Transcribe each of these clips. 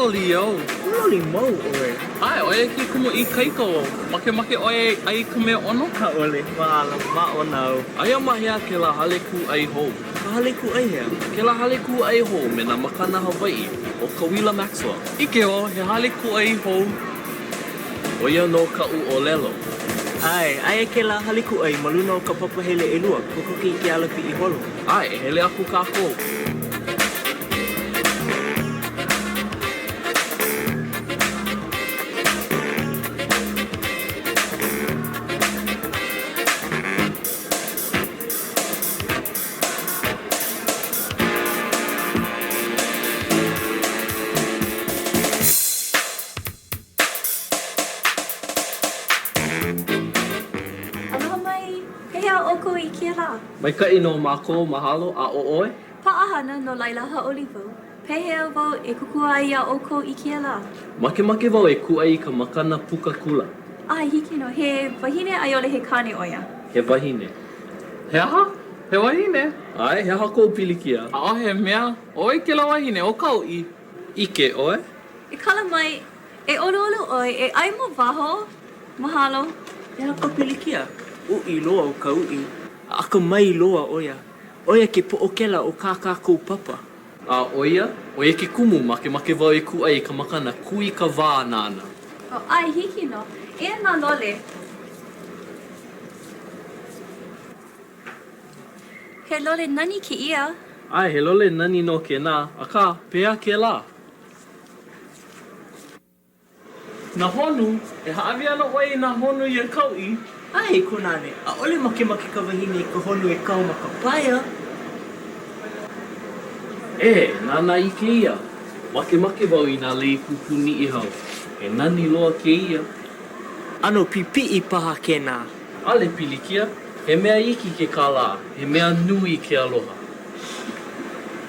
Pōloli au. Pōloli mau ʻoe. ʻAe, ʻo ia ke kumu ikaika wau. Makemake ʻoe e ʻai i ka mea ʻono? ʻAʻole, mahalo, māʻona au. Aia ma hea kēlā hale kūʻai hou? Ka hale kūʻai hea? Kēlā hale kūʻai hou me nā makana Hawaiʻi, ʻo Kauila Maxwell. ʻIke wau, he hale kūʻai hou. ʻO ia nō kaʻu ʻōlelo. ʻAe, aia kēlā hale kūʻai ma luna o ka papahele ʻelua, kokoke i ke alapiʻi holo. ʻAe, e hele aku kākou. Aloha mai, pehea ʻoukou i kēia lā? Maikaʻi nō mākou, mahalo, a ʻo ʻoe? Paʻahana, no laila hauʻoli wau. Pehea wau e kōkua ai iā ʻoukou i kēia lā? Makemake wau e kūʻai i ka makana puka kula. ʻAe, hiki nō. He wahine a i ʻole he kāne ʻo ia? He wahine. He aha? He wahine? ʻAe, he aha kou pilikia? ʻAʻohe mea. ʻO wai kēlā wahine? ʻO ka uʻi. ʻIke ʻoe? E kala mai, e ʻoluʻolu ʻoe, e ʻai ma waho. Mahalo. He aha ka pilikia? Uʻi loa ʻo ka uʻi. A akamai loa ʻo ia. ʻO ia ke poʻokela o kā kākou papa. A ʻo ia, ʻo ia ke kumu makemake wau e kūʻai i ka makana kūikawā nāna. Oh, ʻae, hiki nō. Eia nā lole. He lole nani kēia. ʻAe, he lole nani nō kēnā, akā, pehea kēlā? Nā honu, e hāʻawi ana ʻoe i nā honu iā Kauʻi? ʻAe, e Kunāne, ʻaʻole makemake ka wahine i ka honu e kau ma ka paia. E, nānā i kēia. Makemake wau i nā lei pūpū Niʻihau. He nani loa kēia. ʻAno pipiʻi paha kēnā. ʻAʻole pilikia. He mea iki ke kālā, he mea nui ke aloha.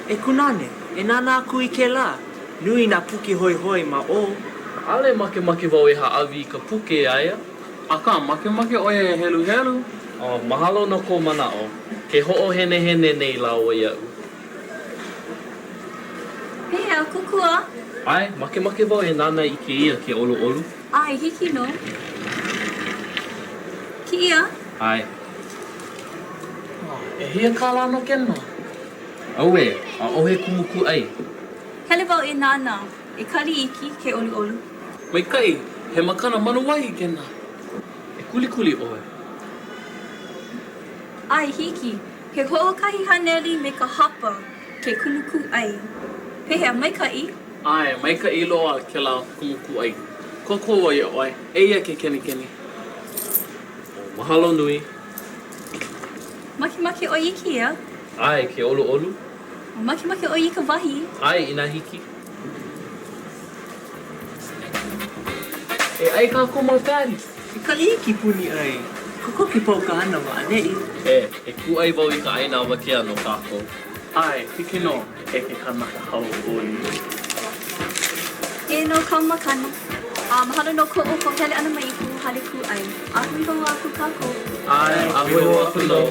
E Kunāne, e nānā aku i kēlā. Nui nā puke hoihoi ma ʻō. ʻAʻole makemake wau e hāʻawi i ka puke iā ia. Akā, makemake ʻo ia e heluhelu. Oh, mahalo no kou manaʻo. Ke hoʻohenehene nei lāua iaʻu. Pehea, kōkua? ʻAe, makemake wau e nānā i kēia ke ʻoluʻolu. ʻAe, hiki nō. Kēia? ʻAe. Oh, ʻehia kālā no kēnā? Auē, ʻaʻohe kumu kūʻai. Hele wau e nānā. E kali iki ke ʻoluʻolu. Maikaʻi, he makana manuahi kēnā. E kulikuli ʻoe. ʻAe, hiki. He 100 me ka hapa ke kumu kūʻai. Pehea, maikaʻi? ʻAe, maikaʻi loa kēlā kumu kūʻai. Kōkua wau iā ʻoe. Eia ke kenikeni. Oh, mahalo nui. Makemake ʻoe i kēia? ʻAe, ke ʻoluʻolu. Makemake ʻoe i ka wahī? ʻAe, inā hiki. E ʻai kākou ma Patties. E kali iki puni ʻai. Kokoke pau ka hana ma ʻaneʻi. E, e kūʻai wau i ka ʻaina awakea no kākou. ʻAe, hiki nō, e ke kanaka hauʻoli. Eia nō kāu makana. A mahalo no ko ʻoukou hele ʻana mai i kuʻu hale kūʻai. A hui hou aku kākou. ʻAe, a hui hou aku nō.